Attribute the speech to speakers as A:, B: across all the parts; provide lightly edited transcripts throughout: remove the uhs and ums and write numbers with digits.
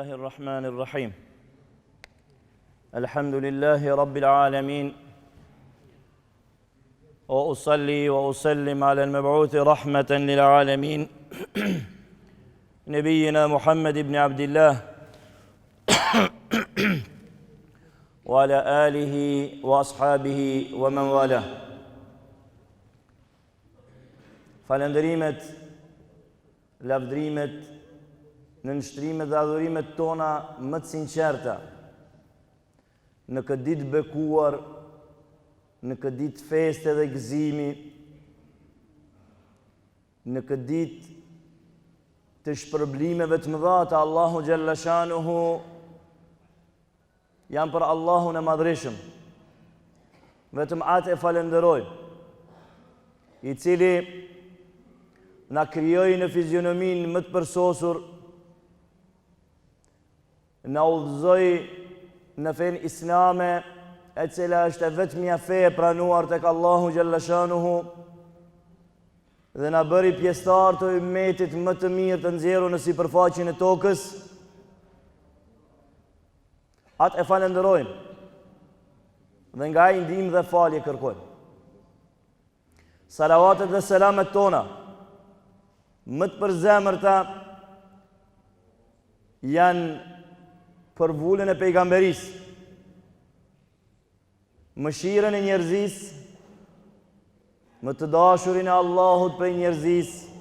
A: الله الرحمن الرحيم الحمد لله رب العالمين وأصلي وأسلم على المبعوث رحمة للعالمين نبينا محمد بن عبد الله وعلى آله وأصحابه ومن والاه Falënderimet, lavdrimet, nënshtrimet dhe adhurimet tona më të sinqerta në këtë ditë bekuar, në këtë ditë feste dhe gëzimi, në këtë ditë të shpërblimeve të mëdha të Allahu xhalla shanuhu Janë për Allahun e Madhërishëm. Vetëm atë e falënderojmë, i cili na krijoi në fizionominë më të përsosur, na udhëzoi në fenë islame, e cila është e vetmja fe e pranuar tek Allahu xhalla shanuhu, dhe na bëri pjesëtarë të ymmetit më të mirë të nxjerrur në sipërfaqen e tokës, Atë e falënderojmë dhe nga ai ndihmë dhe falje kërkojmë. Salavatet dhe selamet tona më të përzemërta janë për vulën e pejgamberisë, Mëshirën e njerëzisë, më të dashurin e Allahut prej njerëzisë,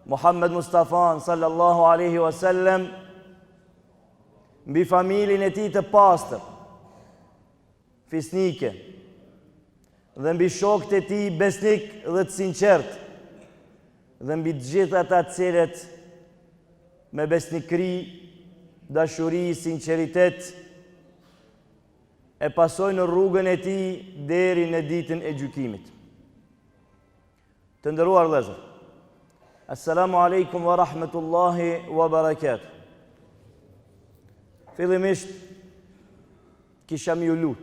A: Muhammed Mustafan sallallahu alaihi wasallam, mbi familjen e tij të pastër, fisnike, dhe mbi shokët e tij besnik dhe të sinqertë, dhe mbi të gjithë ata të cilët me besnikëri, dashuri, sinqeritet, e pasojnë rrugën e tij deri në ditën e gjykimit. Të nderuar vëllezër, Assalamu alaikum wa rahmetullahi wa barakatuh. Fillimisht kisha me ju lut.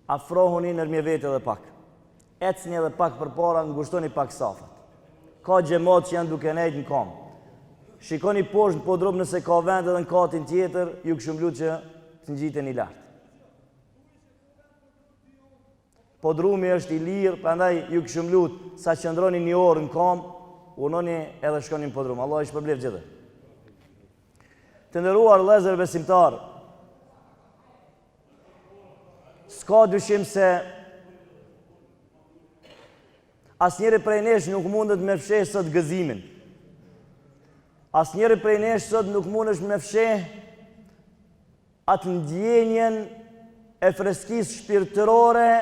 A: Afrohuni nërmjet vete edhe pak. Ecni edhe pak përpara, ngushtoni pak safat. Ka xhemat që janë duke nejt në kamë. Shikoni poshtë në podrum nëse ka vend edhe në katin tjetër, ju kishim lut që të ngjiteni lart. Podrumi është i lirë, prandaj ju kishim lut sa qëndroni një orë në kamë, urnoni edhe shkoni në podrum. Allahu ju shpërbleftë gjithë. Të nderuar vëllezër besimtarë, S'ka dyshim se asnjëri prej nesh nuk mundet me fsheh sot gëzimin. Asnjëri prej nesh sot nuk mundet me fsheh atë ndjenjën e freskisë shpirtërore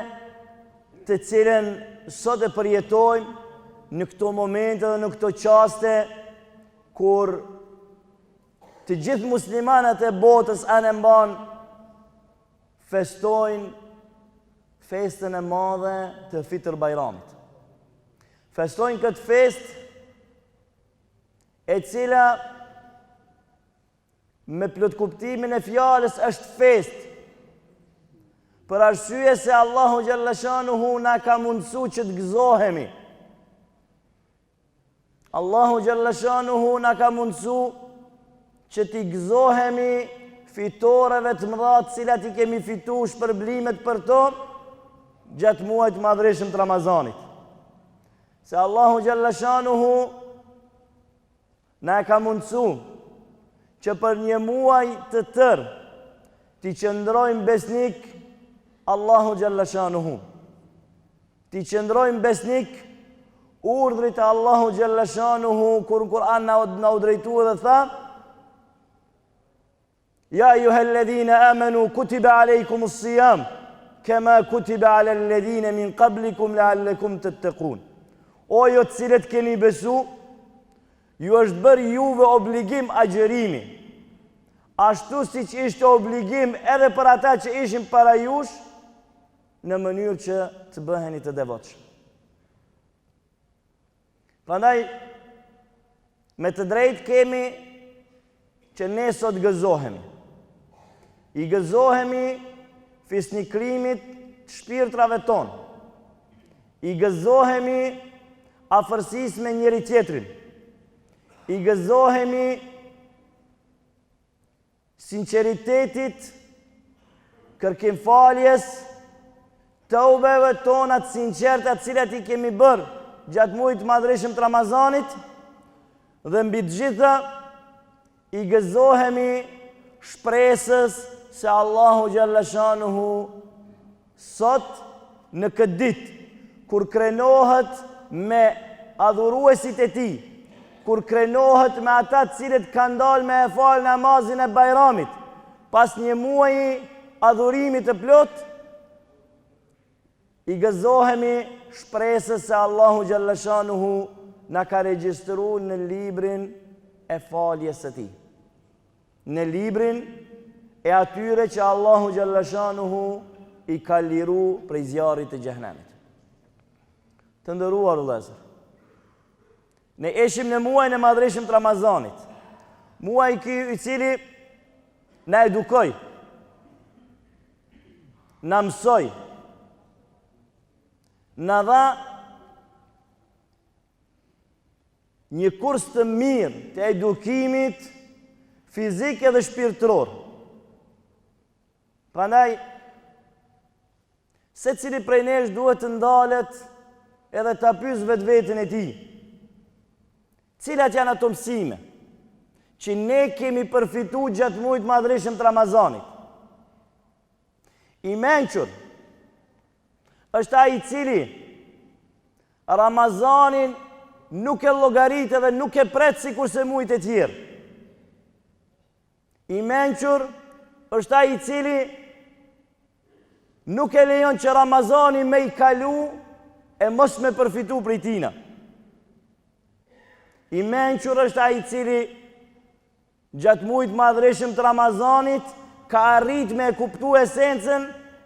A: të cilën sot e përjetojmë në këto momente dhe në këto çaste kur Të gjithë muslimanët e botës anembanë festojnë festën e madhe të Fitër Bajramit. Festojnë këtë festë e cila me plotkuptimin e fjalës është festë. Për arsye se Allahu xhalleshanuhu na ka mundësu që të gëzohemi. Allahu xhalleshanuhu na ka mundësu që t'i gëzohemi fitoreve të mëdha të cilat i kemi fitu shpërblimet për to gjatë muajit të madhërishëm të Ramazanit. Se Allahu xhalleshanuhu na e ka mundësu që për një muaj të tërë t'i qëndrojmë besnik Allahu xhalleshanuhu. T'i qëndrojmë besnik urdhrit të Allahu xhalleshanuhu kur në Kur'an na, na u drejtu edhe tha Ja ejjuhelledhine amenu kutibe alejkumus sijam kema kutibe alelledhine min kablikum leallekum tettekun O ju të cilët keni besu ju është bërë juve obligim agjërimi ashtu siç ishte obligim edhe për ata që ishin para jush në mënyrë që të bëheni të devotshëm. Prandaj me të drejtë kemi që ne sot gëzohemi. I gëzohemi fisnikrimit të shpirtrave tonë. I gëzohemi afërsisë me njëri-tjetrin. I gëzohemi. Sinqeritetit, kërkimfaljes, teubeve tona të sinqerta të cilat i kemi bërë gjatë muajit të madhërishëm të Ramazanit dhe mbi të gjitha i gëzohemi shpresës se Allahu xhalla shanuhu Sot, në këtë ditë, kur krenohet me adhuruesit e tij, kur krenohet me ata të cilët kanë dalë me e falë namazin e Bajramit, pas një muaji adhurimi të plotë, i gëzohemi shpresës se Allahu xhalla shanuhu na ka regjistru në librin e faljes së tij. Në librin e atyre që Allahu xhalla shanuhu i ka liru prej zjarrit të xhehenemit. Të nderuar vëllezër, ne ishim në muajin e madhërishëm të Ramazanit. Muaj ky i cili na edukoi, na mësoi, na dha Një kurs të mirë të edukimit fizik edhe shpirtëror. Prandaj, secili prej nesh duhet të ndalet edhe ta pysë vetveten e tij. Cilat janë ato mësime që ne kemi përfitu gjatë mujit të madhërishëm të Ramazanit? I mençur është ai i cili Ramazanin nuk e llogarit edhe nuk e pret sikurse mujt e tjerë. I mençur është ai i cili nuk e lejon që Ramazani me i kalu e mos me përfitu prej tina. I mençur është ai i cili Gjatë mujit të madhërishëm të Ramazanit ka arrit me e kuptu esencën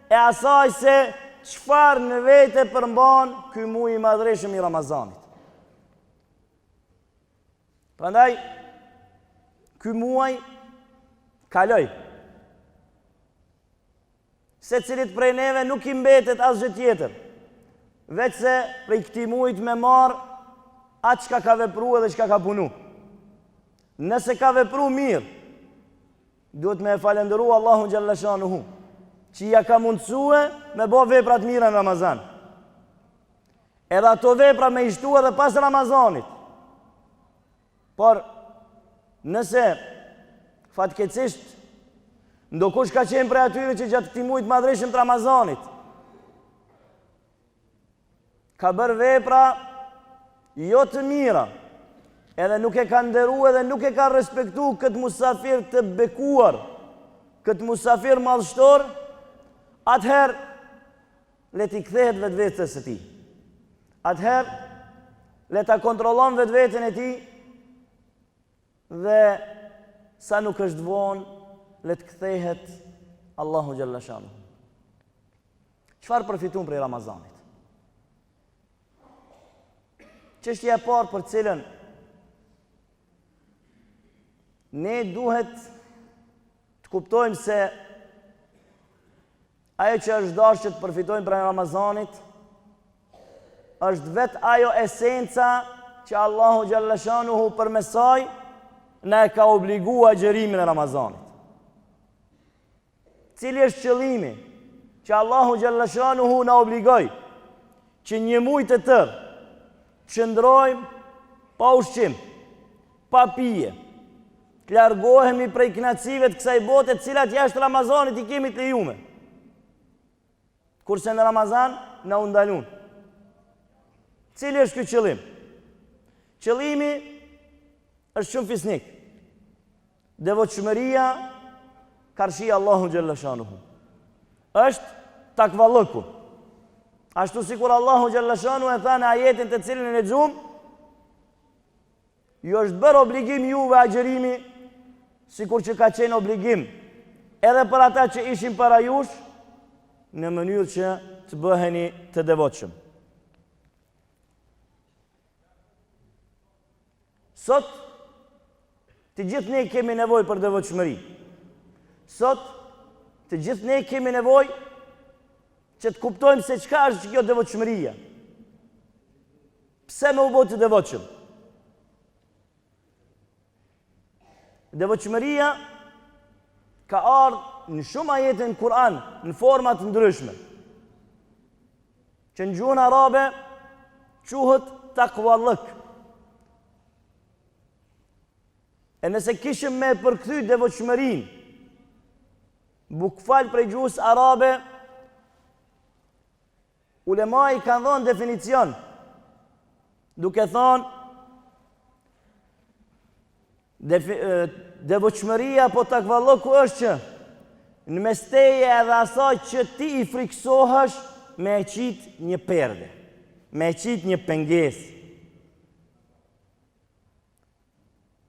A: e asaj se çfarë në vete përmban ky muaj i madhërishëm i Ramazanit. Prandaj ky muaj kaloi. Secilit prej neve nuk i mbetet asgjë tjetër, veçse prej këtij mujit me marrë atë çka ka vepru edhe çka ka punu. Nëse ka vepru mirë, duhet me e falënderu Allahun xhalla shanuhu, që ia ka mundësue me bo vepra të mira në Ramazan. Edhe ato vepra me i shtu edhe pas Ramazanit. Por, nëse fatkeqësisht ndokush ka qenë prej atyre që gjatë këtij muajit të madhërishëm të Ramazanit ka bërë vepra jo të mira, edhe nuk e ka nderu edhe nuk e ka respektu këtë musafir të bekuar, këtë musafir madhështor, atëherë Le t'i kthehet vetvetes së tij. Atëherë, le ta kontrollon vetveten e tij dhe sa nuk është vonë, le të kthehet Allahu xhalla shanuhu. Çfarë përfitum prej Ramazanit? Çështja e parë për cilën ne duhet të kuptojmë se Ajo që është dashur që të përfitojmë prej Ramazanit është vetë ajo esenca që Allahu xhalla shanuhu përmes saj na e ka obligu agjërimin e Ramazanit. Cili është qëllimi që Allahu xhalla shanuhu na obligoi që një muaj të tërë të qëndrojmë pa ushqim, pa pije, Të largohemi prej kënaqësive të kësaj bote, të cilat jashtë Ramazanit i kemi të lejume. Kurse në Ramazan na u ndalun. Cili është ky qëllim? Qëllimi është shumë fisnik. Devotshmëria karshi Allahu xhalla shanuhu. Është takvallëku. Ashtu sikur Allahu xhalla shanuhu e tha në ajetin të cilin e lexum, Ju është bërë obligim juve agjërimi, sikur që ka qenë obligim edhe për ata që ishin para jush, në mënyrë që të bëheni të devotshëm. Sot, të gjithë ne kemi nevojë për devotshmëri. Sot, të gjithë ne kemi nevojë që të kuptojmë se çka është kjo devotshmëria. Pse me u bo të devotshëm? Devotshmëria Ka ardhë në shumë ajete në Kur'an, në forma të ndryshme. Që në gjuhën arabe quhet takvallëk. E nëse kishim me përkthy devotshmërinë, bukfal prej gjuhës arabe, Ulemai kanë dhonë definicion, duke thonë, devotshmëria apo takvallëku është që në mes teje edhe asaj që ti i frikësohesh me e qitë një perde, me e qitë një pengesë.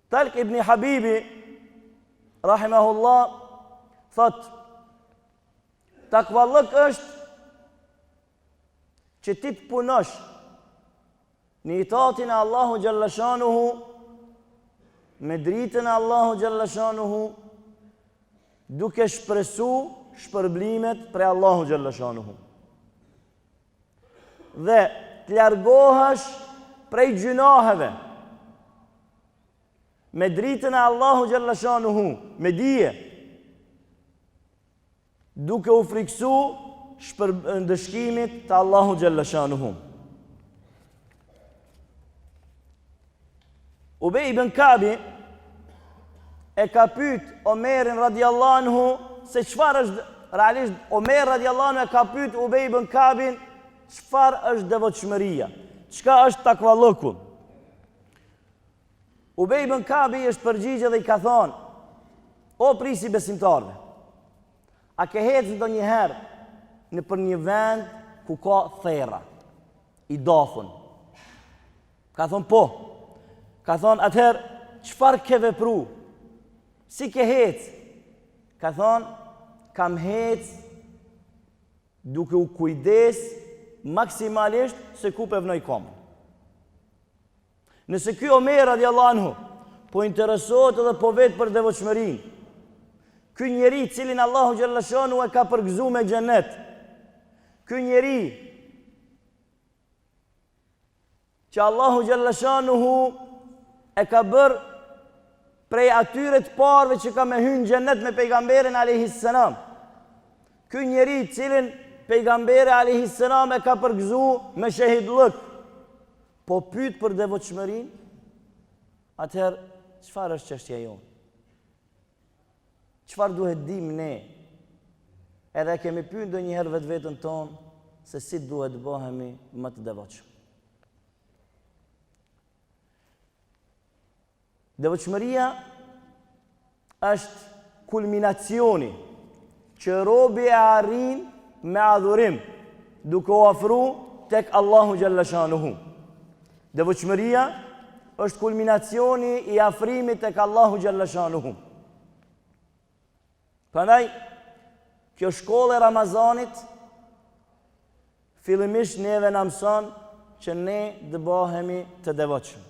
A: Talk ibn Habibi, rahimahullah, thotë, Takvallëk është që ti të punosh në itatin e Allahu xhalleshanuhu, me dritën e Allahu xhalleshanuhu, duke shpresu shpërblimet prej Allahu xhalleshanuhu. Dhe të largohesh prej gjynaheve, me dritën e Allahu xhalleshanuhu, me dije, Duke u frikësu shpër ndëshkimit të Allahu xhalleshanuhu. Ubej ibn Kabi e ka pyet Omerin radiallahu anhu se çfarë është realisht Omer radiallahu anhu e ka pyet Ubej ibn Kabin çfarë është devotshmëria, çka është takvallëku. Ubej ibn Kabi është përgjigj dhe i ka thonë, o prijësi i besimtarëve, a ke hecë ndonjëherë nëpër një vend ku ka therra, i dafun? Ka thonë, po. Ka thonë, atëherë, çfarë ke vepru? Si ke hecë? Ka thonë, kam hecë duke u kujdes maksimalisht se ku pe vnoj komën. Nëse ky Omer radiallahu anhu po interesohet edhe po vet për devotshmërinë, ky njeri të cilin Allahu xhalleshanu e ka përgëzu me xhenet, ky njeri që Allahu xhalleshanuhu e ka bërë prej atyre të parëve që ka me hy në xhenet me pejgamberin alayhis salam. Ky njeri të cilin pejgamberi alayhis salam e ka përgëzu me shehidllëk, Po pyet për devotshmërinë? Atëherë, çfarë është çështja jonë? Çfarë duhet dimë ne? Edhe e kemi pyet ndonjëherë vetveten tonë se si duhet të bëhemi më të devotshëm. Devotshmëria është kulminacioni që robi e arrin me adhurim, duke u afru tek Allahu xhalleshanuhu. Devotshmëria është kulminacioni i afrimit tek Allahu xhalleshanuhu. Prandaj, kjo shkollë e Ramazanit, fillimisht neve na mëson që ne të bëhemi të devotshëm.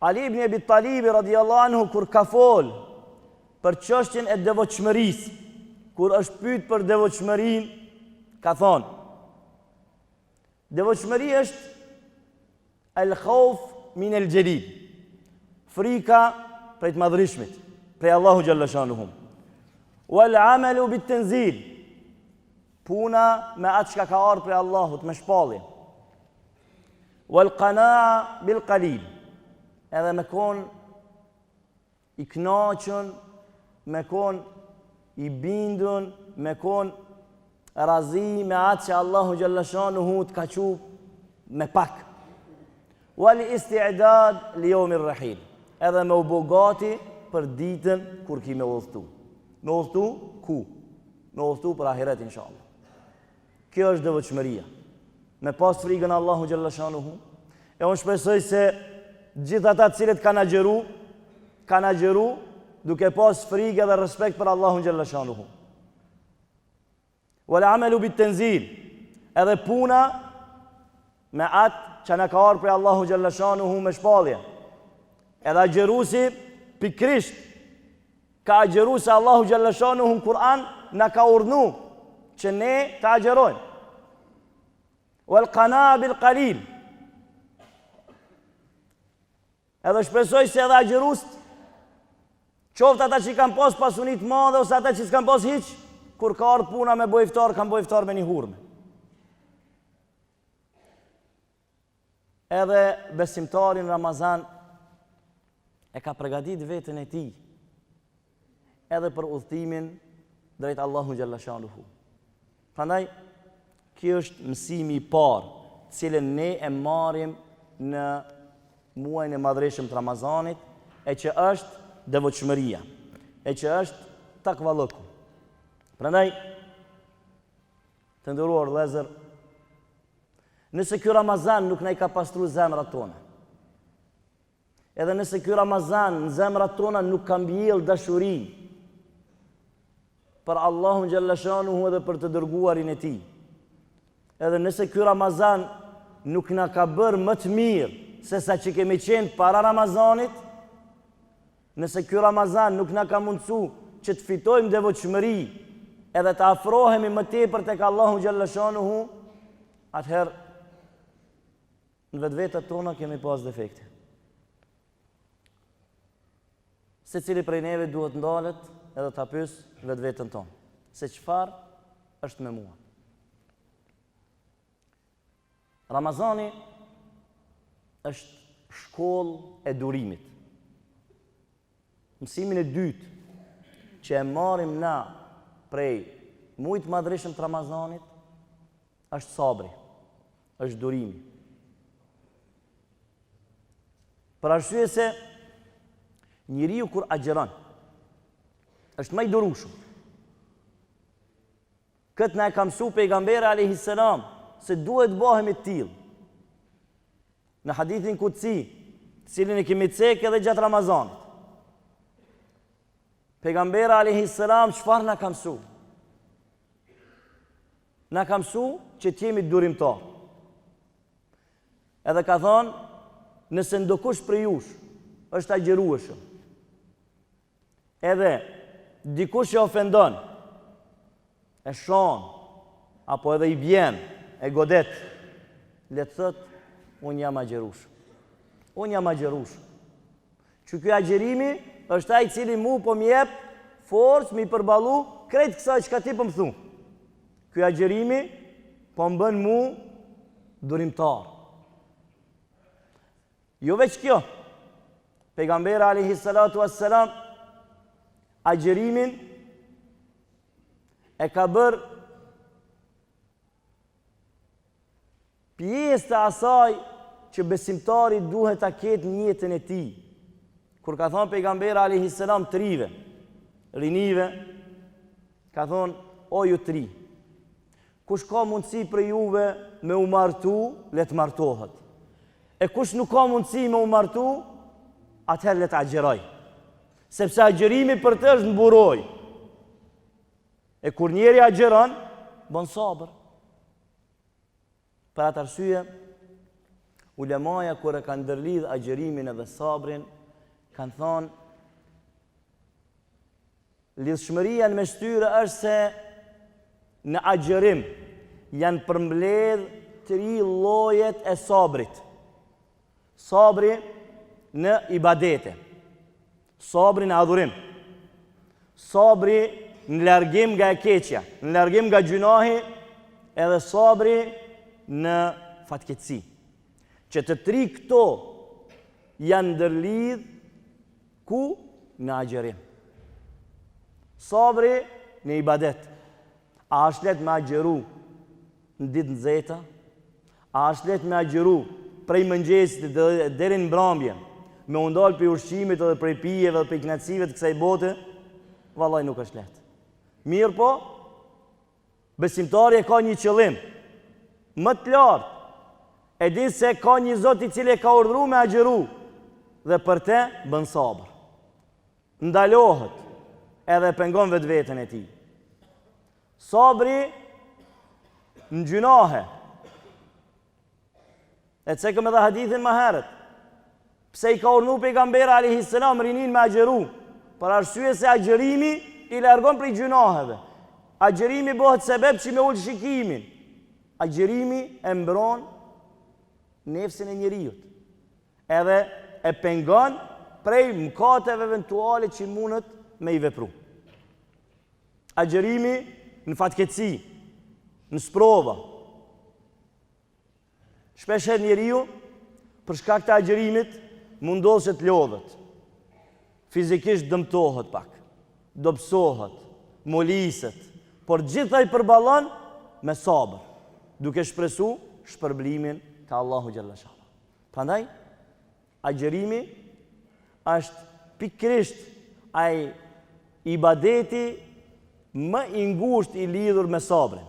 A: Ali ibn Abi Talibi radiallahu anhu kur ka fol për çështjen e devotshmërisë, kur është pyet për devotshmërinë, ka thonë: Devotshmëri është el khauf min el xhelil. Frika prej të madhërishmit, prej Allahu xhalleshanuhu. Wal amalu bit tenzil. Puna me atë çka ka ardhur prej Allahut me shpallje. Wal qanaa bil qalil. Edhe me kon i knaqun, me kon i bindun, me kon razi me atë që Allahu xhalleshanuhu të ka çu me pak. Wal isti'dad li yawm ar-rahil. Edhe me u bo gati për ditën kur ki me udhëtu. Me udhëtu ku? Me udhëtu për ahiret inshallah. Kjo është devotshmëria. Me pas frigën Allahu xhalleshanuhu. E unë shpresoj se gjithë ata të cilët kanë agjëru, kanë agjëru duke pas frigë dhe respekt për Allahun xhalleshanuhu. Wal amalu bit tenzil. Edhe puna me atë që na ka ardhur prej Allahu xhalleshanuhu me shpallje. Edhe agjërusi pikërisht Ka agjëru se Allahu xhalleshanuhu në Kur'an na ka urdhnu që ne të agjërojmë. Wal qanaa bil qalil. Edhe shpresoj se edhe agjëruesit. Qoftë ata që kanë pas pasuni të madhe ose ata që s'kanë pas hiç, kur ka ardhur puna me bo iftar, kanë bo iftar me një hurme. Edhe besimtari në Ramazan e ka pregadit veten e tij edhe për udhëtimin drejt Allahu xhalla shanuhu. Prandaj Ky është mësimi i parë, të cilin ne e marrim në muajin e madhërishëm të Ramazanit, e që është devotshmëria, e që është takvallëku. Prandaj, të nderuar vëllezër, nëse ky Ramazan nuk na i ka pastru zemrat tona, Edhe nëse ky Ramazan në zemrat tona nuk ka mbjellë dashuri për Allahun xhalla shanuhu edhe për të dërguarin e tij. Edhe nëse ky Ramazan nuk na ka bërë më të mirë sesa që kemi qenë para Ramazanit, nëse ky Ramazan nuk na ka mundësu që të fitojmë devotshmëri edhe të afrohemi më tepër tek Allahu xhalla shanuhu, atëherë Në vetvetet tona kemi pas defekte. Secili prej neve duhet ndalet edhe ta pys vetveten tonë. Se çfarë është me mua? Ramazani është shkollë e durimit. Mësimin e dytë që e marrim na prej mujit të madhërishëm të Ramazanit është sabri, është durimi. Për arsye se njeriu kur agjëron është më i durueshëm. Këtë na e ka mësu pejgamberi alayhi selam se duhet të bëhemi të tillë. Në hadithin kutsi, të cilin e kemi cek edhe gjatë Ramazanit. Pejgamberi alayhi selam çfarë na ka mësu? Na ka mësu që të jemi durimtar. Edhe ka thonë, nëse ndokush prej jush është agjërueshëm, edhe dikush e ofendon, e shan, apo edhe i bjen, e godet, le të thotë, unë jam agjërueshëm. Unë jam agjërueshëm. Që ky agjërimi është ai i cili mu po më jep forcë me i përballu krejt kësaj çka ti po më thu. Ky agjërimi po më bën mu durimtar. Jo veç kjo, pejgamberi alejhi salatu wassalam agjërimin e ka bërë Pjesë të asaj që besimtari duhet ta ketë në jetën e tij. Kur ka thonë pejgamberi alejhi selam të rive, rinive, ka thonë o ju të ri. Kush ka mundësi prej juve me u martu, le të martohet. E kush nuk ka mundësi me u martu, atëherë le të agjërojë. Sepse agjërimi për të është mburojë. E kur njeri agjëron, bën sabër. Për atë arsye, ulemaja kur e kanë ndërlidh agjërimin edhe sabrin, kanë thonë lidhshmëria në mes tyre është se në agjërim janë përmbledh tri llojet e sabrit. Sabri në ibadete, sabri në adhurim, sabri në largim nga e keqja, në largim nga gjynahi, edhe sabri në fatkeqësi. Që të tri këto janë ndërlidh ku në agjërim. Sabri në ibadet. A është lehtë me agjëru në ditë nxehta? A është lehtë me agjëru prej mëngjesit deri në mbrëmje, me u ndal prej ushqimit edhe prej pijeve dhe prej kënaqësive të kësaj bote? Vallai nuk është lehtë. Mirëpo, besimtari e ka një qëllim më të lartë. E din se ka një Zot i cili e ka urdhëru me agjëru dhe për te bën sabër. Ndalohet edhe e pengon vetveten e tij. Sabri në gjynahe. E cekëm edhe hadithin më herët. Pse i ka urdhnu pejgamberi alejhi selam rininë me agjëru? Për arsye se agjërimi i largon prej gjynaheve. Agjërimi bëhet sebeb që me ul shikimin. Agjërimi e mbron nefsin e njeriut. Edhe e pengon. prej mëkateve eventuale që mundet me i vepru. Agjërimi në fatkeqësi, në sprova. Shpeshherë njeriu, për shkak të agjërimit, mund ndodhë që të lodhet. Fizikisht dëmtohet pak, dobësohet, moliset, por gjitha i përballon me sabër, duke shpresu shpërblimin te Allahu xhelle shanuhu. Prandaj, Agjërimi është pikërisht ai ibadeti më i ngushtë i lidhur me sabrin.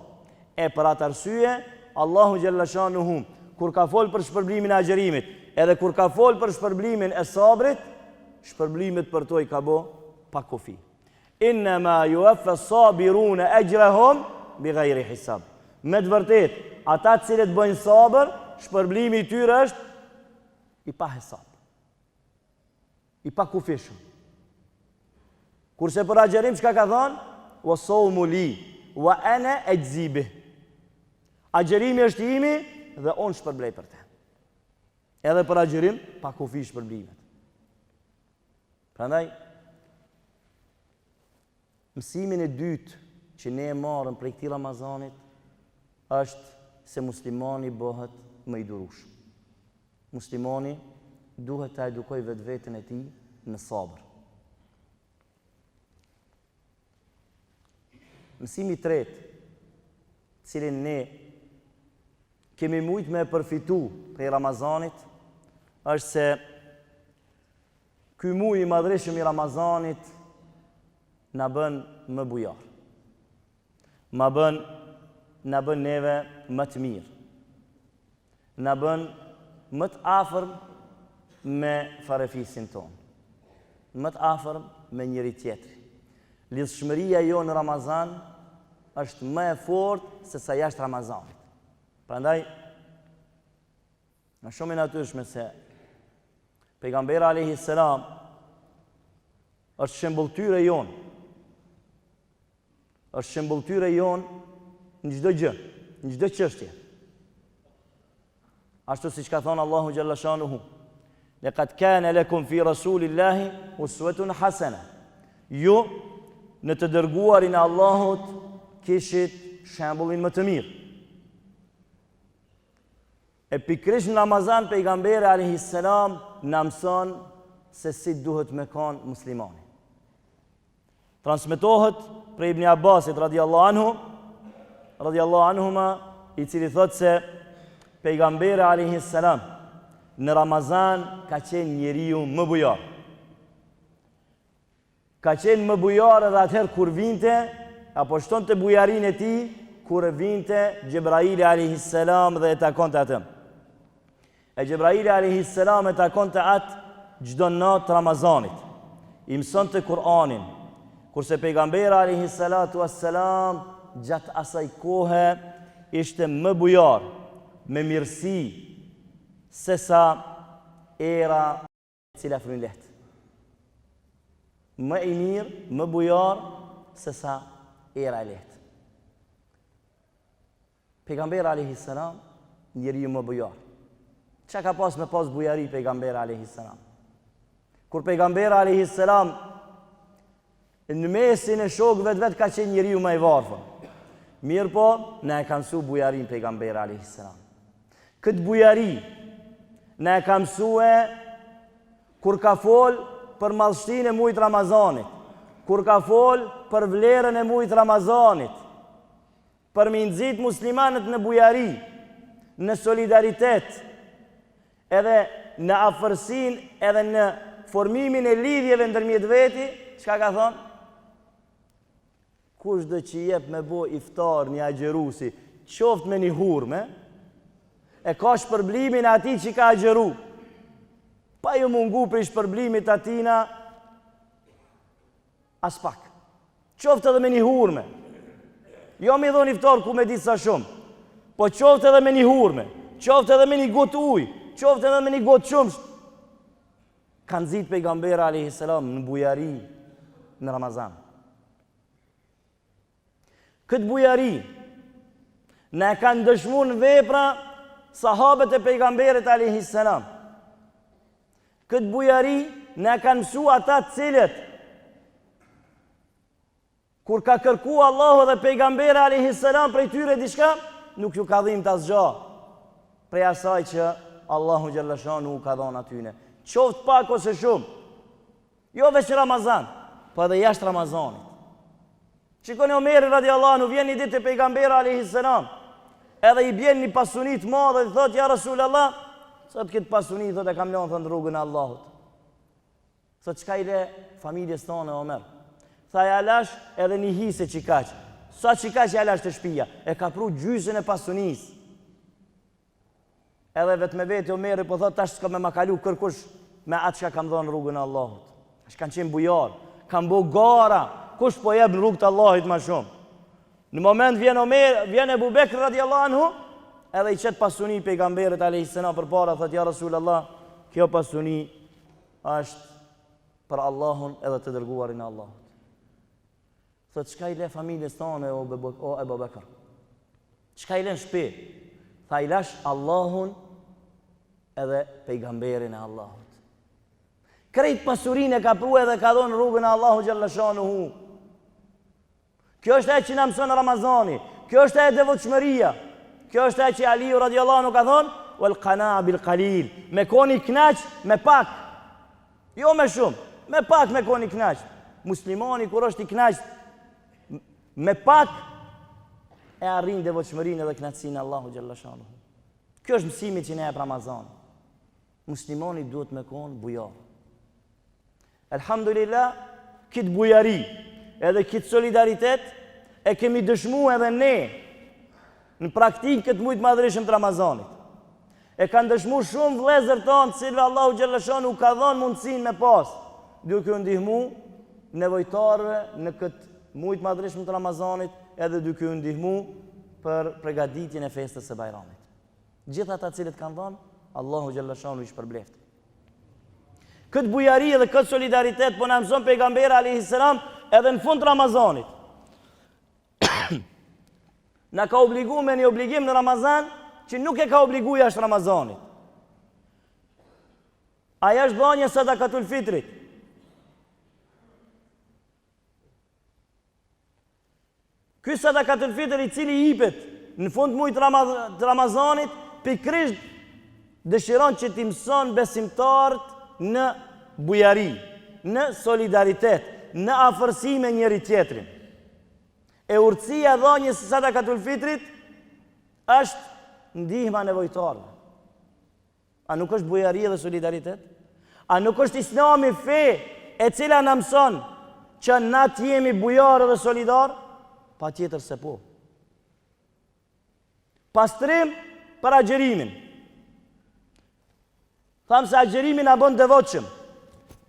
A: E për atë arsye, Allahu xhelle shanuhu kur ka fol për shpërblimin e agjërimit, edhe kur ka fol për shpërblimin e sabrit, shpërblimet për to i ka bo pa kufi. Innama yuwaffa as-sabiruna ajrahum bighayri hisab. Me të vërtetë, ata të cilët bëjnë sabër, shpërblimi i tyre është i pa hesap. I pakufishëm. Kurse për agjërim çka ka thonë? Wa sawmu li wa ana ajzi bih. Agjërimi është i imi dhe unë shpërblej për të. Edhe për agjërim pa kufi shpërblimet. Prandaj mësimin e dytë që ne e marrim prej këtij Ramazanit është se muslimani bëhet më i durueshëm. Muslimani duhet ta edukojë vetveten e tij në sabër. Mësimi i tretë, cilin ne kemi mujtë me përfitu prej Ramazanit, është se Ky muaj i madhërishëm i Ramazanit na bën më bujar. Ma bën na bën neve më të mirë. Na bën më të afërm me farefisin tonë. Më të afërm me njëri tjetrin. Lidhshmëria jonë në Ramazan është më e fortë se sa jashtë Ramazanit. Prandaj Është shumë e natyrshme se pejgamberi alayhi selam është shembulltyre jonë. Është shembulltyre jonë në çdo gjë, në çdo çështje. Ashtu siç ka thonë Allahu xhalla shanuhu, "Laqad kana lakum fi rasulillahi uswatun hasana." Ju në të dërguarin e Allahut kishit shembullin më të mirë. E pikërisht në Ramazan pejgamberi alayhi selam na mëson se si duhet me kanë muslimani. Transmetohet prej Ibn Abbasit radiallahu anhu, radiallahu anhuma, i cili thotë se pejgamberi alayhi selam në Ramazan ka qenë njeriu më bujar. Ka qenë më bujar edhe atëherë kur vinte, apo shtonte bujarinë e tij, kur vinte Xhebraili alayhi salam dhe e takonte atë. E Xhebraili alayhi salam e takonte atë çdo natë të Ramazanit. I mësonte Kur'anin. Kurse pejgamberi alayhi salatu wassalam gjatë asaj kohe ishte më bujar, me mirësi sesa era e cila fryn lehtë. Më i mirë, më bujar, se sa era e lehtë. Pejgamberi alayhi salam, njeriu më bujar. Çka ka pas me pas bujari pejgamberi alayhi salam? Kur pejgamberi alayhi salam Në mesin e shokëve të vet ka qenë njeriu më i varfër. Mirëpo, na e ka mësu bujarinë pejgamberi alayhi salam. Këtë bujari na e ka mësue kur ka fol për madhështinë e mujit Ramazanit, kur ka fol për vlerën e mujit Ramazanit, për me i nxit muslimanët në bujari, në solidaritet, edhe në afërsinë edhe në formimin e lidhjeve ndërmjet veti, çka ka thonë? Kushdo që i jep me bo iftar një agjërusi, qoftë me një hurme, e ka shpërblimin e atij që ka agjëru. Pa ju mungu prej shpërblimit atina, Aspak. Qoftë edhe me një hurme. Jo me i dhonë iftar ku me ditë sa shumë. Po qoftë edhe me një hurme. Qoftë edhe me një gotë ujë. Qoftë edhe me një gotë qumsht. Ka nxit pejgamberi a.s. në bujari në Ramazan. Këtë bujari na e kanë dëshmu në vepra sahabët e pejgamberit a.s. Këtë bujari. Na kanë mësu ata të cilët Kur ka kërku Allahu dhe pejgamberi alejhi selam prej tyre diçka, nuk ju ka dhimt asgjë prej asaj që Allahu xhallashanu u ka dhënë atyne. Qoftë pak ose shumë. Jo veç në Ramazan, po edhe jashtë Ramazanit. Shikoni Omeri radiallahu anhu vjen një ditë te pejgamberi alejhi selam. Edhe i bjen një pasuni të madhe dhe thotë ja Resulallah, sot këtë pasuni thotë e kam lënë thotë në rrugën e Allahut. Thotë çka i le familjes tane Omer? Tha ja lash edhe një hise qikaq. Sa qikaq ja lash te shpia? E ka pru gjysën e pasunisë. Edhe vetë me vete Omeri po thotë tash s'ka me ma kalu kërkush me atë çka kam dhonë rrugën e Allahut. Tash kanë qenë bujar, kanë bo gara, kush po jep në rrugë të Allahit ma shumë. Në moment vjen Omer, vjen Ebu Bekr radiallahu anhu, edhe i qet pasuni pejgamberit alejhi selam përpara, thotë ja Rasulullah, kjo pasuni është për Allahun edhe të dërguarin e Allahut. Thotë, çka i le familjes tane o, o Ebu Bekër? Çka i le në shpi? Tha i lash Allahun edhe pejgamberin e Allahut. Krejt pasurinë e ka pru edhe ka dhonë rrugën e Allahut xhelle shanuhu. Kjo është ajo që na mëson Ramazani. Kjo është ajo devotshmëria. Kjo është ajo që Aliu radiallahu anhu ka thonë, "Wal qana'a bil qalil." Me kon i knaq me pak. Jo me shumë, me pak me kon i knaq. Muslimani kur është i knaq me pak e arrin devotshmërinë edhe kënaqësinë e Allahut xhelle shanuhu. Kjo është mësimi që na jep Ramazani. Muslimani duhet me kon bujar. Elhamdulillah, këtë bujari edhe këtë solidaritet e kemi dëshmu edhe ne në praktikë këtë muj të madhërishëm të Ramazanit. E kanë dëshmu shumë vllezër tonë të cilëve Allahu xhelle shanuhu u ka dhonë mundësinë me pas, duke u ndihmu nevojtarëve në këtë muj të madhërishëm të Ramazanit edhe duke u ndihmu për pregaditjen e festës së Bajramit. Gjithë ata të cilët kanë dhonë, Allahu xhelle shanuhu i shpërbleftë. Këtë bujari dhe këtë solidaritet po na mëson pejgamberi alejhi selam edhe në fund të Ramazanit. Na ka obligu me një obligim në Ramazan që nuk e ka obligu jashtë Ramazanit. Ajo është dhënia e sadakatul fitrit. Ky sadakatul fitr i cili jipet në fund të mujit të Ramazanit, pikërisht dëshiron që t'i mëson besimtarët në bujari, në solidaritet, në afërsi me njëri tjetrin. E urtësia e dhënies së sadakatul fitrit është ndihma nevojtarëve. A nuk është bujari dhe solidaritet? A nuk është Islami fe e cila na mëson që na të jemi bujarë dhe solidarë? Patjetër se po. Pastrim për agjërimin. Thamë se agjërimi na bën devotshëm.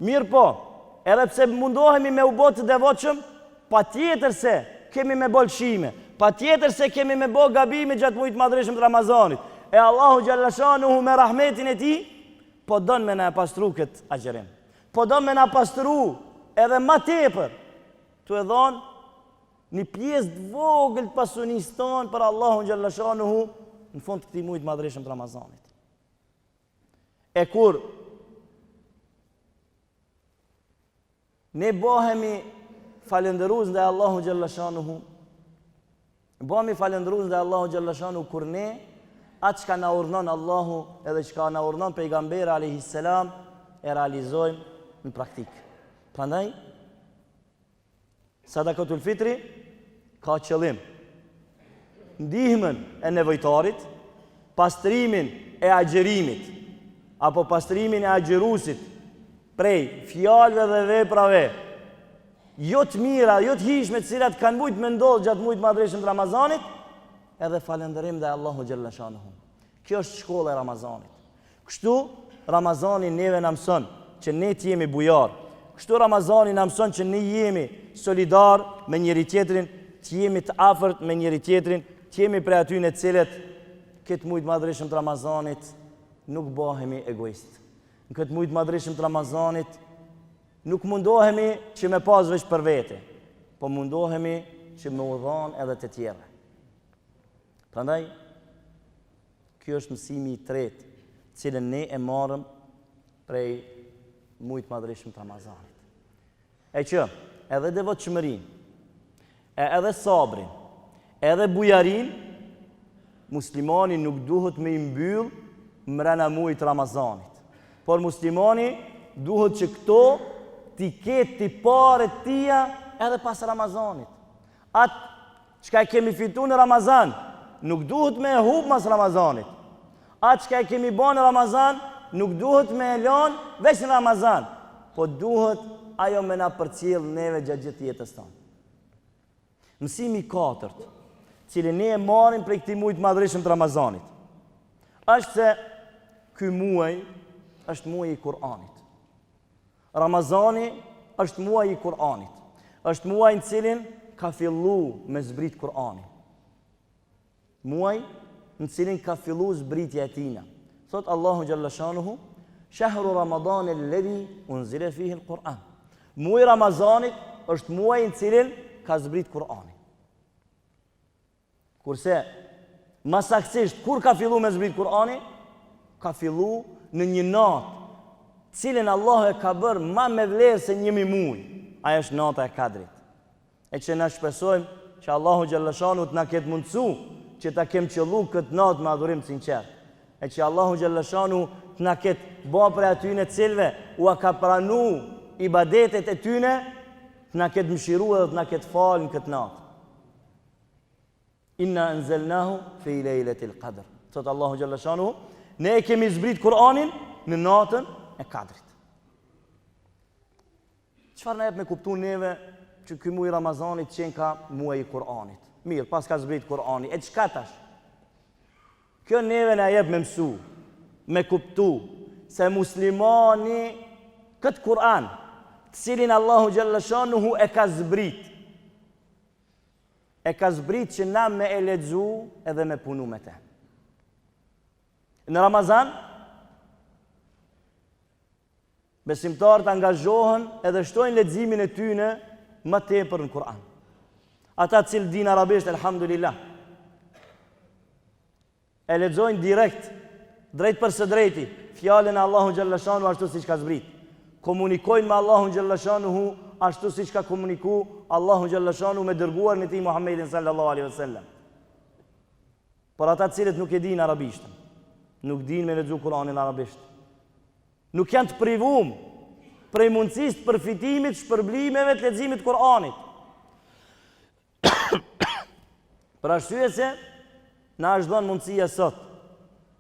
A: Mirëpo, edhe pse mundohemi me u bo të devotshëm, patjetër se kemi me bo lëshime, patjetër se kemi me bo gabime gjatë mujit të madhërishëm të Ramazanit. E Allahu xhelle shanuhu me rahmetin e tij, po don me na e pastru këtë agjërim. Po don me na pastru edhe ma tepër, tu e dhonë një pjesë të vogël të pasunisë tonë për Allahun xhelle shanuhu në fund të këtij mujit të madhërishëm të Ramazanit. E kur ne bëhemi falënderues ndaj Allahu xhelle shanuhu, bëhemi falënderues ndaj Allahu xhelle shanuhu kur ne atë çka na urdhnon Allahu edhe çka na urdhnon pejgamberi alayhi selam e realizojmë në praktikë. Prandaj Sadakatul fitri ka qëllim ndihmën e nevojtarit, pastrimin e agjërimit apo pastrimin e agjëruesit prej fjalëve dhe veprave jo të mira, jo të hijshme, të cilat kanë mujt me ndodh gjatë mujit të madhërishëm të Ramazanit, edhe falënderim ndaj Allahu xhelle shanuhu. Kjo është shkolla e Ramazanit. Kështu Ramazani neve na mëson që ne të jemi bujarë. Kështu Ramazani na mëson që ne jemi solidar me njëri tjetrin, të jemi të afërt me njëri tjetrin, të jemi prej atyne të cilët këtë muj të madhërishëm të Ramazanit nuk bëhemi egoist. Në këtë muj të madhërishëm të Ramazanit nuk mundohemi që me pas veç për vete, po mundohemi që me u dhanë edhe të tjerëve. Prandaj Ky është mësimi i tretë, të cilën ne e marrëm prej. Muajit të madhërishëm të Ramazanit. E që, edhe devotshmërinë, e edhe sabrin, edhe bujarinë, muslimani nuk duhet me i mbyll mrena muajit të Ramazanit. Por muslimani duhet që këto t'i ketë tipare të tija edhe pas Ramazanit. Atë çka e kemi fitu në Ramazan, nuk duhet me e hup mas Ramazanit. Atë çka e kemi bo në Ramazan, nuk duhet me e lon veç në Ramazan, po duhet ajo me na përcjell neve gjatë gjithë jetës tonë. Mësimi i katërt, cilin ne e marrim prej këtij muaji të madhërishëm të Ramazanit, është se ky muaj është muaji i Kur'anit. Ramazani është muaji i Kur'anit. Është muaj në cilin ka fillu me zbrit Kur'ani. Muaj në cilin ka fillu zbritja e tina. Thot Allahu xhalla shanuhu, Shahru Ramadan alladhi unzila fihi al-Quran. Muaji i Ramazanit është muaji në cilin ka zbrit Kur'ani. Kurse, ma saktësisht, kur ka fillu me zbrit Kur'ani? Ka fillu në një natë, cilën Allahu e ka bërë ma me vlerë se njëmi muj. Ajo është nata e Kadrit. E që na shpresojmë që Allahu xhallashanu të na ketë mundësu që ta kem qëllu këtë natë me adhurim të sinqertë. E që Allahu xhallashanu të na ketë ba prej atyne cilëve ua ka pranu ibadetet e tyne, të na ketë mëshiru edhe të na ketë falë në këtë natë. Inna anzalnahu fi lejletil qadr. Thot Allahu xhalla shanuhu, ne e kemi zbrit Kur'anin në natën e Kadrit. Çfarë na jep me kuptu neve që ky muaj i Ramazanit qenka muaji i Kur'anit? Mirë, paska zbrit Kur'ani. E çka tash? Kjo neve na jep me mësu, me kuptu se muslimani këtë Kur'an, të cilin Allahu xhalla shanuhu e ka zbrit, E ka zbrit që na me e lexu edhe me punu me te. Në Ramazan, besimtarët angazhohen edhe shtojnë leximin e tyne më tepër në Kur'an. Ata të cilët dinë arabisht, elhamdulillah, E lexojnë direkt, drejtpërsëdrejti, fjalën e Allahut xhallashanu ashtu siç ka zbrit. Komunikojnë me Allahun xhallashanuhu ashtu siç ka komuniku Allahu xhallashanu me dërguarin e tij Muhammedin sallallahu alaihi wasallam. Por ata të cilët nuk e dinë arabishtën, nuk dinë me lexu Kur'anin arabisht, nuk janë të privum prej mundësisë të përfitimit shpërblimeve të leximit të Kur'anit. Për arsye se na është dhënë mundësia sot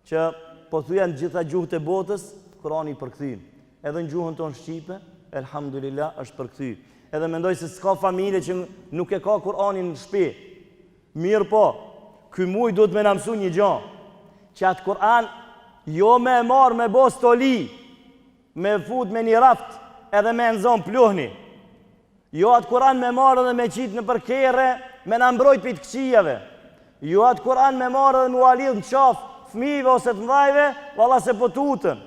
A: që pothuja në gjitha gjuhët e botës Kurani i përkthym. Edhe në gjuhën tonë shqipe, elhamdulillah është përkthy. Edhe mendoj se s'ka familje që nuk e ka Kur'anin në shtëpi. Mirëpo, ky muaj duhet me na mësu një gjë, që atë Kur'an jo me e marr me bo stoli, me fut me një raft edhe me e nxon pluhni. Jo atë Kur'an me marrë dhe me qitë nëpër kerre, me na mbrojt prej të këqijave. Jo atë Kur'an me marrë dhe me ua lidh në qafë fëmijëve ose të mdhajve, valla se po tutën.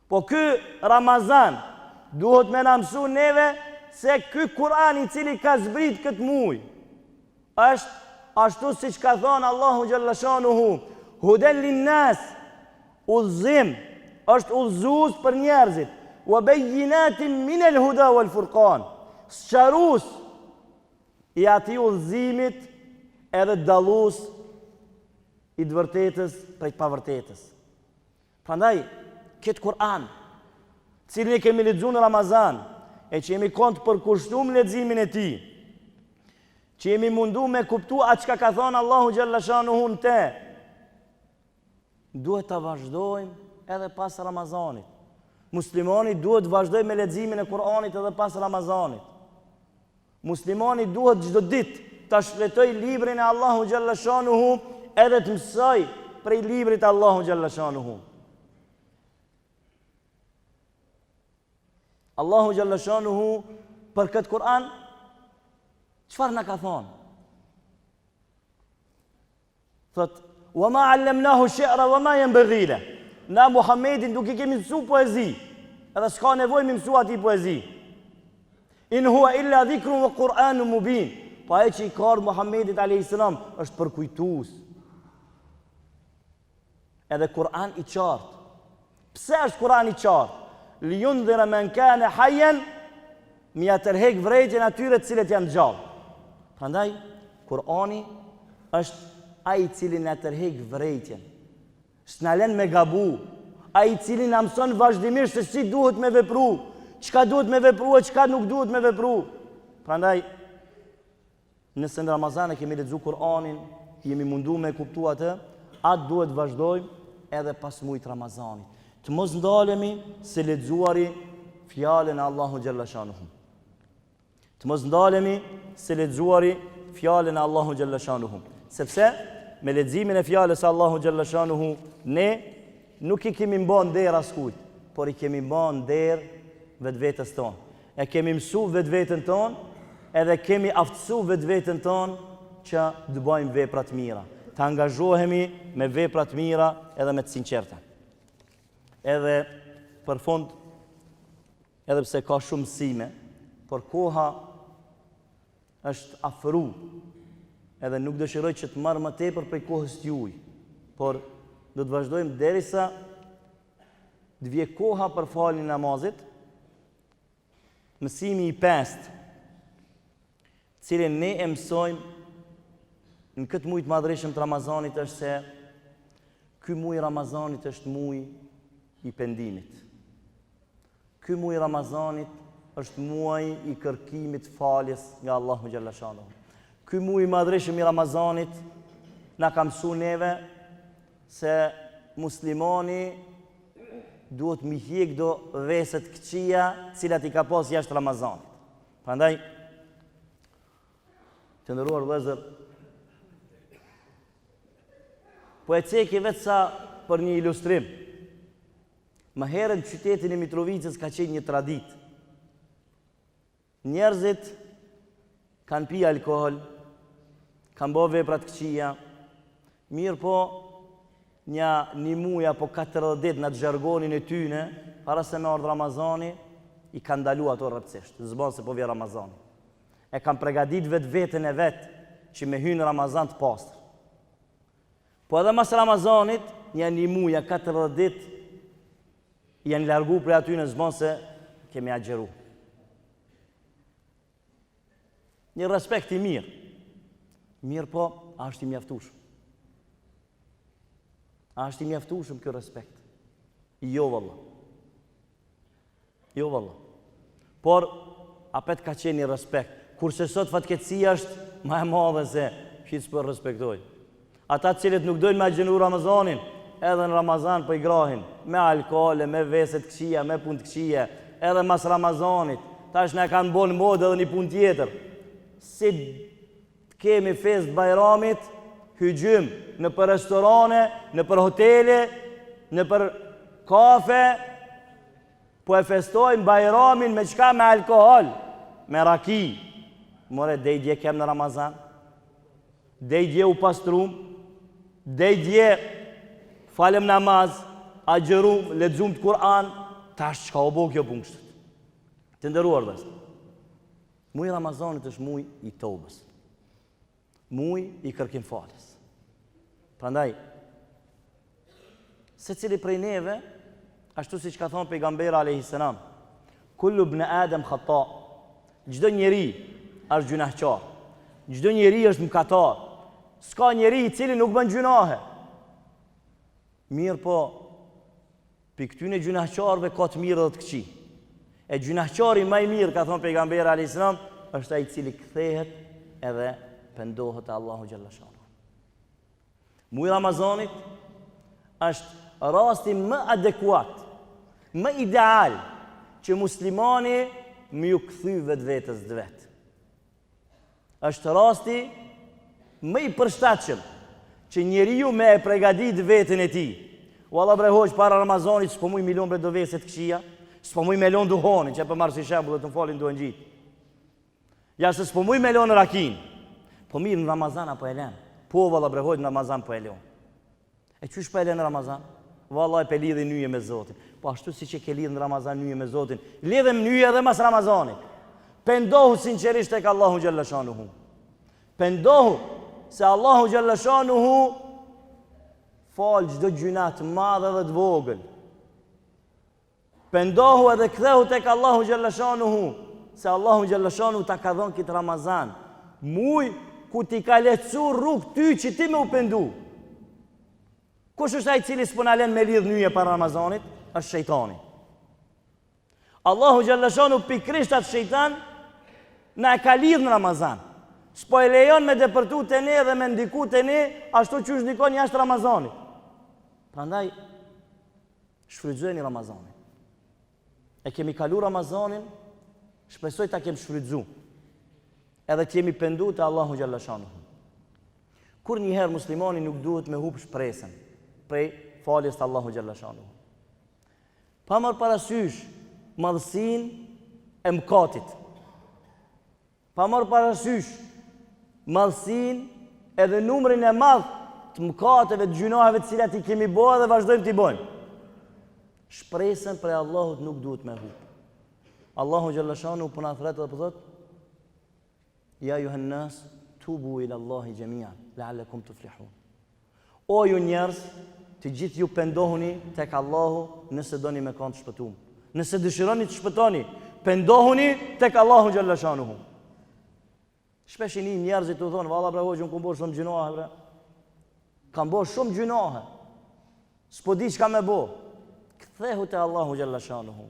A: Po ky Ramazan duhet me na mësu neve se ky Kur'an i cili ka zbrit këtë muj, është ashtu siç ka thonë Allahu xhallashanuhu, huden lin-nas, Udhëzim, është udhëzues për njerëzit, wa bayyinatin min al-huda wal furqan, sqarues i atij udhëzimit edhe dallues i të vërtetës prej të pavërtetës. Prandaj, këtë Kur'an, cilin e kemi lexuar në Ramazan, e që jemi konë të përkushtuar në leximin e tij, që jemi mundu me kuptu atë çka ka thonë Allahu xhallashanuhu në te, Duhet ta vazhdojmë edhe pas Ramazanit. Muslimani duhet të vazhdojë me leximin e Kur'anit edhe pas Ramazanit. Muslimani duhet çdo ditë ta shfletojë librin e Allahu xhallashanuhu edhe të mësojë prej librit të Allahu xhallashanuhu. Allahu xhallashanuhu për këtë Kur'an çfarë na ka thonë? Thot, "Wa ma 'allamnahu shi'ra wa ma yanbaghi lah." Na Muhammedin nuk i kemi mësu poezi, edhe s'ka nevojë me mësu atij poezi. In huwa illa dhikrun wa Qur'anun mubin. Po ajo që i ka ardhur Muhammedit alayhis salam është përkujtues. Edhe Kur'an i qartë. Pse është Kur'an i qartë? Li jundhira men kane hajjen, me ia tërhek vrejtjen atyre të cilët janë gjallë. Prandaj, Kurani është ai i cili na tërhek vrejtjen. S'na len me gabu, ai i cili na mëson vazhdimisht se si duhet me vepru, çka duhet me vepru e çka nuk duhet me vepru. Prandaj, nëse në Ramazan e kemi lexu Kur'anin, jemi mundu me kuptu atë, atë duhet vazhdojmë edhe pas mujit Ramazanit. Të mos ndalemi së lexuari fjalën e Allahu xhalla shanuhu. Të mos ndalemi së lexuari fjalën e Allahu xhalla shanuhu. Sepse me leximin e fjalës së Allahu xhalla shanuhu ne nuk i kemi mba nder askujt, por i kemi mba nder vetvetes tonë. E kemi mësu vetveten tonë, edhe kemi aftësu vetveten tonë që të bajmë vepra të mira, të angazhohemi me vepra të mira edhe me të sinqerta. Edhe për fund Edhe pse ka shumë mësime, por koha është afru, edhe nuk dëshiroj që të marr më tepër prej kohës tuaj, por do të vazhdojmë derisa të vje koha për faljen e namazit. Mësimi i pestë, cilin ne e mësojmë në këtë muaj të madhërishëm të Ramazanit është se ky muaj i Ramazanit është muaj i pendimit. Ky muaj i Ramazanit është muaji i kërkimit faljes nga Allahu xhalla shanuhu. Ky muaj i madhërishëm i Ramazanit na ka mësu neve se muslimani duhet m'i hjek do vese të këqija cilat i ka pas jashtë Ramazanit. Prandaj të nderuar vëllezër, po e ceki veç sa për një ilustrim. Më herët në qytetin e Mitrovicës ka qenë një traditë. Njerëzit kanë pi alkohol, kanë bo vepra të këqija, mirëpo nja një muj apo 40 ditë në atë zhargonin e tyne, para se me ardhë Ramazani, i kanë ndalu ato rreptësisht, s'ban se po vjen Ramazani. E kanë pregadit vetveten e vet që me hy në Ramazan të pastër. Po edhe mas Ramazanit, nja një muj a 40 ditë, janë largu prej atyne s'ban se kemi agjëru. Një respekt i mirë. Mirëpo, a është i mjaftushëm? A është i mjaftushëm ky respekt? Jo, valla. Jo valla. Por apet ka qenë një respekt. Kurse sot fatkeqësia është ma e madhe se hiç s'po respektojnë. Ata të cilët nuk dojnë me agjëru Ramazanin, edhe në Ramazan po i grahin me alkool, me vese të këqija, me punë të këqija, edhe mas Ramazanit. Tash na kanë bo në modë edhe një punë tjetër. Si të kemi festë Bajramit, hygjym nëpër restorane, nëpër hotele, nëpër kafe, po e festojmë Bajramin me çka me alkohol, me raki. More, dej dje kem në Ramazan, dej dje u pastrum, dej dje falëm namaz, agjërum, lexum të Kur'an, tash çka u bo kjo punë kështu. Të nderuar vëllezër. Muji i Ramazanit është muj i tobës. Muj i kërkim faljes. Prandaj, secili prej neve, ashtu siç ka thonë pejgamberi alejhi selam, kullu ibn Adem khata, çdo njeri është gjynahqar, çdo njeri është mëkatar, s'ka njeri i cili nuk bën gjynahe. Mirëpo, Prej këtyne gjynahqarëve ka të mirë dhe të këqij. E gjynahqari ma i mirë, ka thonë pejgamberi alejhi selam, është ai i cili kthehet edhe pendohet te Allahu xhalla shanuhu. Muji i Ramazanit është rasti më adekuat, më ideal që muslimani me ju kthy vetvetes të vet. Është rasti më i përshtatshëm që njeriu me e pregadit veten e tij. Valla bre hoxhë para Ramazanit s'po muj me i lon bre do vese të këqija, s'po muj me lon duhanin, që po marr si shembull të më falin duhanxhit. Ja se s'po muj me lon rakin. Po mirë në Ramazan a po e len. Po valla bre hoxhë në Ramazan po e lon. E qysh po e len në Ramazan? Vallaj pe lidhi nyje me Zotin. Po ashtu siç e ke lidh në Ramazan nyje me Zotin, lidhe nyje edhe mas Ramazanit. Pendohu sinqerisht tek Allahu xhalla shanuhu. Pendohu se Allahu xhalla shanuhu fal çdo gjynah të madh edhe të vogël. Pendohu edhe kthehu tek Allahu xhelleshanuhu, se Allahu xhelleshanuhu ta ka dhënë këtë Ramazan, muj ku t'i ka lehtësu rrugë ty që ti me u pendu. Kush është ai i cili s'po na len me lidh nyje para Ramazanit? Është shejtani. Allahu xhelleshanuhu pikërisht atë shejtan na e ka lidh në Ramazan. S'po e lejon me depërtu te ne dhe me ndiku te ne ashtu qysh ndikon jashtë Ramazanit. Prandaj Shfrytëzojeni Ramazanin. E kemi kalu Ramazanin, shpresoj ta kem shfrytëzu. Edhe të jemi pendu te Allahu xhelleshanuhu. Kurrnjëherë muslimani nuk duhet me hup shpresën prej faljes të Allahu xhelleshanuhu. Pa marrë parasysh madhësinë e mëkatit. Pa marrë parasysh madhësinë edhe numrin e madh të mëkateve, të gjynaheve të cilat i kemi bo edhe vazhdojmë t'i bojmë. Shpresën prej Allahut nuk duhet me hup. Allahu xhelleshanuhu po na thret edhe po thot Ja ejuhen nas tubu ila Allahi xhemian la'allakum tuflihun. O ju njerëz, të gjithë ju pendohuni tek Allahu nëse doni me kanë të shpëtum. Nëse dëshironi të shpëtoni, pendohuni tek Allahu xhelleshanuhu. Shpesh i nin njerëzit tu thonë, valla bre hoxhë, unë kam bo shumë gjynahe bre. Kam bo shumë gjynahe. S'po di çka me bo. Kthehu te Allahu xhelleshanuhu.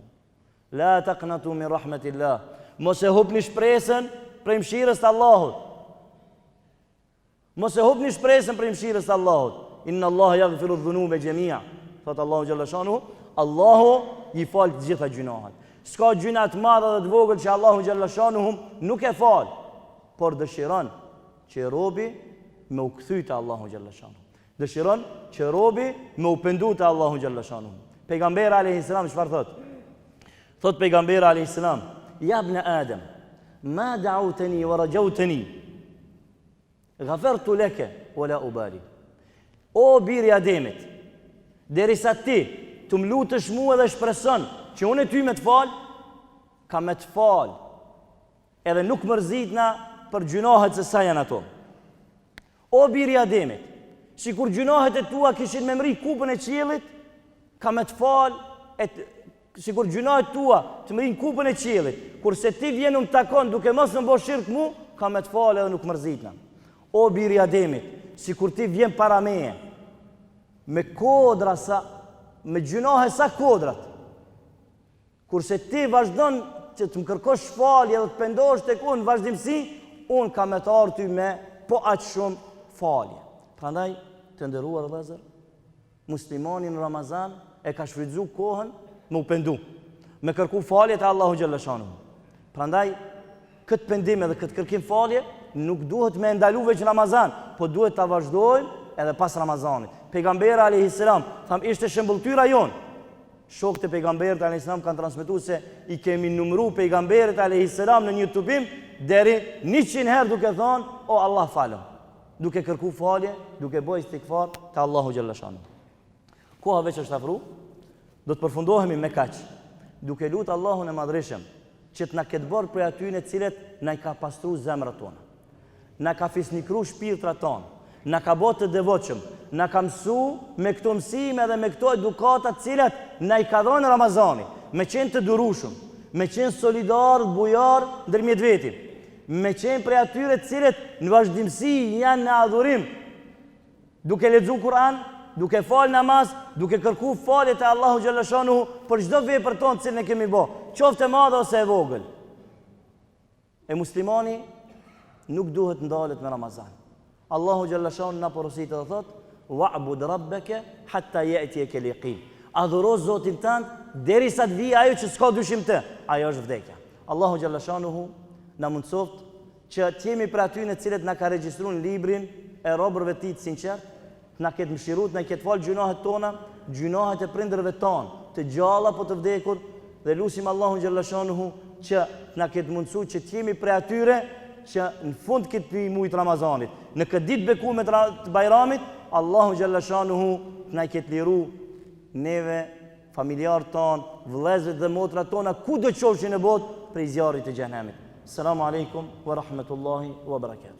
A: La taqnatu min rahmetillah. Mos e hupni shpresën prej mëshirës të Allahut. Mos e hupni shpresën prej mëshirës së Allahut. Inna Allaha yaghfiru dhunube jami'a. Thot Allahu xhelleshanuhu, Allahu i fal të gjitha gjynahet. S'ka gjynah të madh dhe të vogël që Allahu xhelleshanuhu nuk e fal, por dëshiron që robi me u kthy te Allahu xhelleshanuhu. Dëshiron që robi me u pendu te Allahu xhelleshanuhu. Pejgamberi alayhis salam çfarë thot? Thot pejgamberi alayhis salam, ja ibn Adam, ma da'awtani wa rajawtani Ghafertu leke wa la ubali. O biri i Ademit, derisa ti të më lutesh mua dhe shpreson që unë ty me të fal, kam me të fal. Edhe nuk mërzitna për gjynahet se sa janë ato. O biri i Ademit, sikur gjynahet e tua kishin me mri kupën e qiellit, kam me të fal e Sikur gjynahet tua të mrijnë kupën e qiellit, kurse ti vjen më takon duke mos më bo shirk mu, kam me të falë edhe nuk mërzitna. O biri i Ademit, sikur ti vjen para meje me kodra sa me gjynahe sa kodrat, kurse ti vazhdon që të më kërkosh falje dhe të pendohesh tek unë vazhdimësi, unë kam me të ardhë ty me po aq shumë falje. Prandaj, të nderuar vëllezër, Muslimani në Ramazan e ka shfrytëzu kohën me u pendu, me kërku falje te Allahu xhelleshanuhu. Prandaj këtë pendim edhe këtë kërkim falje nuk duhet me e ndalu veç në Ramazan, po duhet ta vazhdojmë edhe pas Ramazanit. Pejgamberi alayhis salam, tham ishte shembulltyra jonë. Shokët e pejgamberit alayhis salam kanë transmetuar se i kemi numëru pejgamberit alayhis salam në një tubim deri 100 herë duke thonë o Allah falëm. duke kërku falje, duke bo istigfar te Allahu xhelleshanuhu. Koha veç është afru, do të përfundohemi me kaq, duke lutë Allahun e madhërishëm, që të na ketë bërë prej atyne të cilët na i ka pastru zemrat tona, na ka fisnikru shpirtrat tonë, na ka bo të devotshëm, na ka mësu me këto mësime dhe me këto edukata të cilat na i ka dhënë Ramazani, me qenë të durushëm, me qenë solidar, bujar ndërmjet veti. Me qenë prej atyre të cilët në vazhdimësi janë në adhurim, duke lexu Kur'an, duke fal namaz, duke kërku falje te Allahu xhelleshanuhu për çdo vepër tonë të cilën e kemi bo, qoftë e madhe ose e vogël. E muslimani nuk duhet ndalet me Ramazan. Allahu xhelleshanuhu na porosit edhe thot: "Wa'bud rabbaka hatta ya'tiyaka al-yaqin." Adhuro Zotin tënd derisa të vijë ajo që s'ka dyshim të, ajo është vdekja. Allahu xhelleshanuhu na mundësoft që të jemi prej atyne të cilët na ka regjistru në librin e robërve të tij të sinqertë, të na ketë mëshiru, të na ketë falë gjynahet tona, gjynahet e prindërve tanë, të gjallë apo të vdekur, dhe lusim Allahun xhelleshanuhu që të na ketë mundësu që të jemi prej atyre që në fund këtij muajit të Ramazanit, në këtë ditë bekume të Bajramit, Allahu xhelleshanuhu të na ketë liru neve, familjarët tanë, vëllezërit dhe motrat tona, kudo qofshin në botë, prej zjarrit të xhehenemit. Selamu alejkum wa rahmetullahi wa barakatuh.